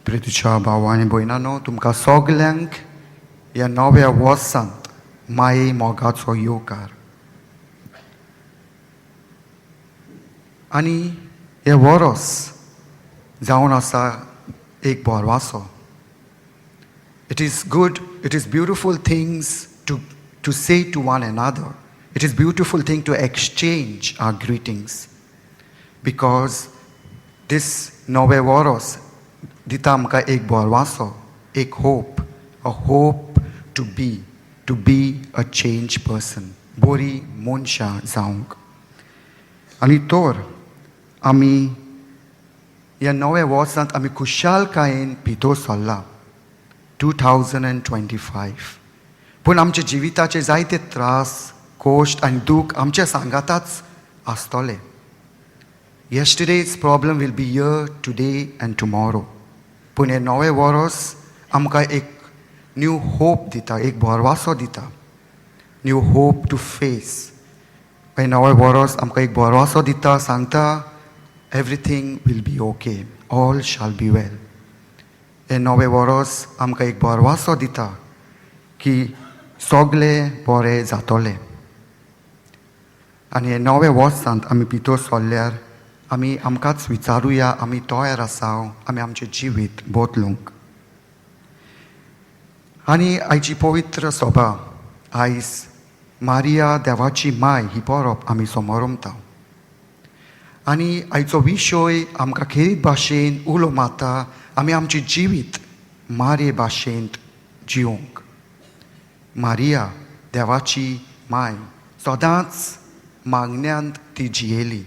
प्रितीच्या भाव आनी भयणांनो, तुमकां सगल्यांक ह्या नव्या वर्सांत माये मोगाचो येवकार. आनी हें वरोस जावन आसा एक भरवासो. It is good, it is beautiful things to say to one another. It is beautiful thing to exchange our greetings because this नवें वरोस दिता आमकां एक भरवासो, एक hope, a hope to be a change person, बरी मनशां जावंक. आनी तर आमी ह्या नव्या वर्सांत आमी खुशालकायेन भितर सरला, 2025. पूण आमच्या जिविताचे जायते त्रास, कश्ट आनी दूख आमच्या सांगाताच आसतले. Yesterday's problem will be here today and tomorrow. पूण हें नवें वरोस आमकां एक न्यू होप दिता, एक भरवासो दिता, न्यू होप टू फेस. हें नवें वरोस आमकां एक भरवासो दिता, सांगता, everything will be okay, all shall be well. हें नवें वरोस आमकां एक भरवासो दिता की सगळें बरें जातलें. आनी हे नव्या वर्सांत आमी भितर सरल्यार आमी आमकांच विचारुया, आमी तयार आसा आमी आमचें जिवीत बदलूंक? आनी आयची पवित्र सभा, आयज मारिया देवाची माय ही परब आमी समोरमता. आनी आयचो विशय आमकां खेरीत भाशेन उलो मारता, आमी आमचें जिवीत मारये भाशेंत जिवंक. मारिया देवाची माय सदांच मागण्यांत ती जियेली.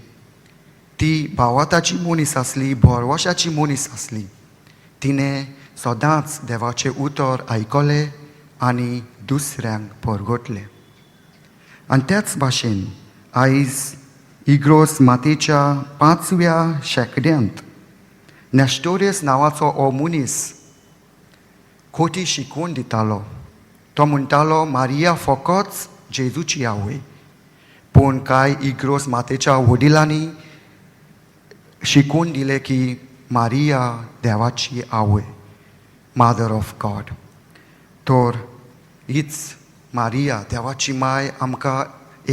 ती भावार्थाची मनीस आसली, भरवशाची मनीस आसली. तिणें सदांच देवाचें उतर आयकलें आनी दुसऱ्यांक परगटलें. आनी त्याच भाशेन आयज इग्रोस मातेच्या पांचव्या शेंकड्यांत नेस्टोरियस नांवाचो हो मनीस खोटी शिकवण दितालो. तो म्हणटालो, मारिया फकत जेजूची आवय. पूण कांय इग्रोस मातेच्या वडिलांनी शिकवून दिलें की मारिया देवाची आवय, मदर ऑफ गॉड. तर हीच मारिया देवाची माय आमकां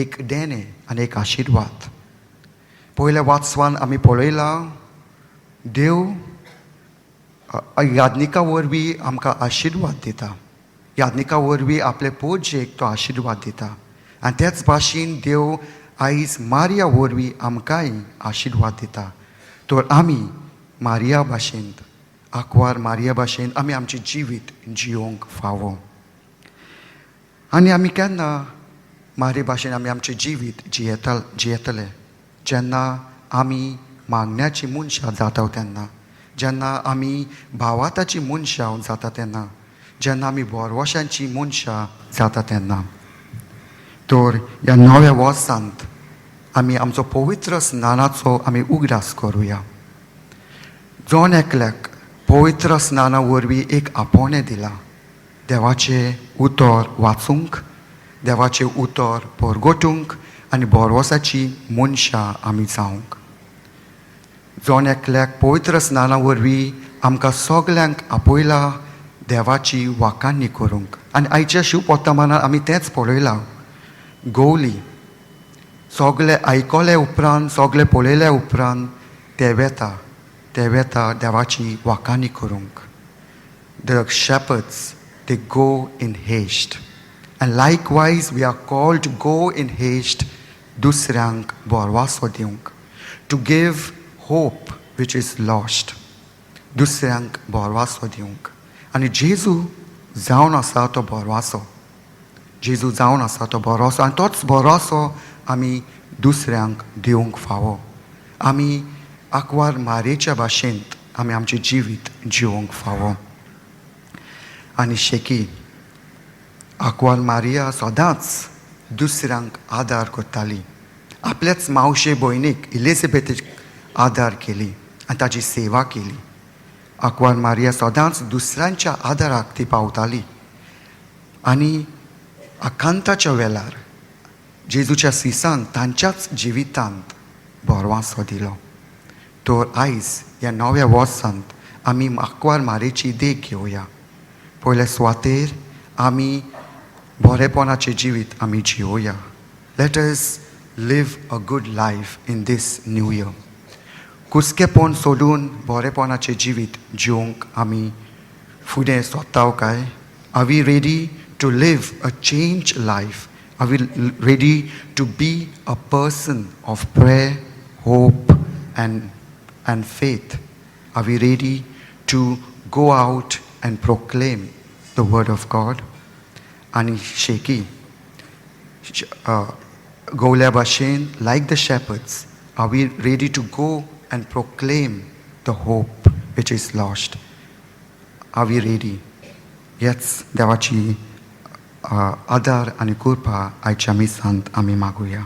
एक देणें आनी एक आशिर्वाद. पयल्या वाचवान आमी पळयलां, देव याज्ञिका वरवीं आमकां आशिर्वाद दिता. याज्ञिका वरवीं आपले पोजयेक तो आशिर्वाद दिता. आनी त्याच भाशेन देव आयज मारिया वरवीं आमकांय आशिर्वाद दिता. तर आमी मारिया भाशेन, आंकवार मारिया भाशेन आमी आमचें जिवीत जियोंक फावो. आनी आमी केन्ना मारी भाशेन आमी आमचें जिवीत जियेतले? जेन्ना आमी मागण्याची मनशां जाता तेन्ना, जेन्ना आमी भावार्थाची मनशां जाता तेन्ना, जेन्ना आमी भरवशांची मनशां जाता तेन्ना. तर ह्या नव्या वर्सांत आमी आमचो पवित्र स्नानाचो आमी उगडास करुया. जण एकल्याक पवित्र स्नाना वरवीं एक आपोवणें दिलां, देवाचें उतर वाचूंक, देवाचें उतर परगटूंक आनी भरवसाची मनशां आमी जावंक. जण एकल्याक पवित्र स्नाना वरवीं आमकां सगल्यांक आपयला देवाची वाखाणी करूंक. आनी आयच्या शिवपोतामानार आमी तेंच पळयलां. गोवली सगळे आयकले उपरांत, सगळे पळयल्या उपरांत ते वेता देवाची वाखाणी करूंक. The shepherds, they go in haste, and likewise we are called to go in haste दुसऱ्यांक भरवासो दिवंक, to give hope which is lost, दुसऱ्यांक भरवासो दिवंक. आनी जेजू जावन आसा तो भरवासो. जेजू जावन आसा तो भरोसो आनी तोच भरोसो आमी दुसऱ्यांक दिवंक फावो. आमी आंकवार मारयेच्या भाशेंत आमी आमचें जिवीत जिवंक फावो. आनी शेकी आंकवार मारिया सदांच दुसऱ्यांक आदार करताली. आपल्याच मावशे भयणीक इलिझाबेथीक आदार केली आनी ताजी सेवा केली. आंकवार मारिया सदांच दुसऱ्यांच्या आदाराक ती पावताली. आनी आकांताच्या वेळार जेजूच्या सिसांक तांच्याच जिवितांत भरवासो दिलो. तर आयज ह्या नव्या वर्सांत आमी आंकवार मारयेची देख घेवया. पयल्या सुवातेर आमी बरेपणाचें जिवीत आमी जियोया. Let us live a good life in this new year. कुस्केपण सोडून बरेपणाचें जिवीत जिवंक आमी फुडें सोदता काय? Are we ready to live a changed life? Are we ready to be a person of prayer, hope and faith? Are we ready to go out and proclaim the word of God? आनी शेकी गवल्या भाशेन, like the shepherds, are we ready to go and proclaim the hope which is lost? Are we ready? हेच देवाची आदार आनी कृपा आयच्या मिसांत आमी मागुया.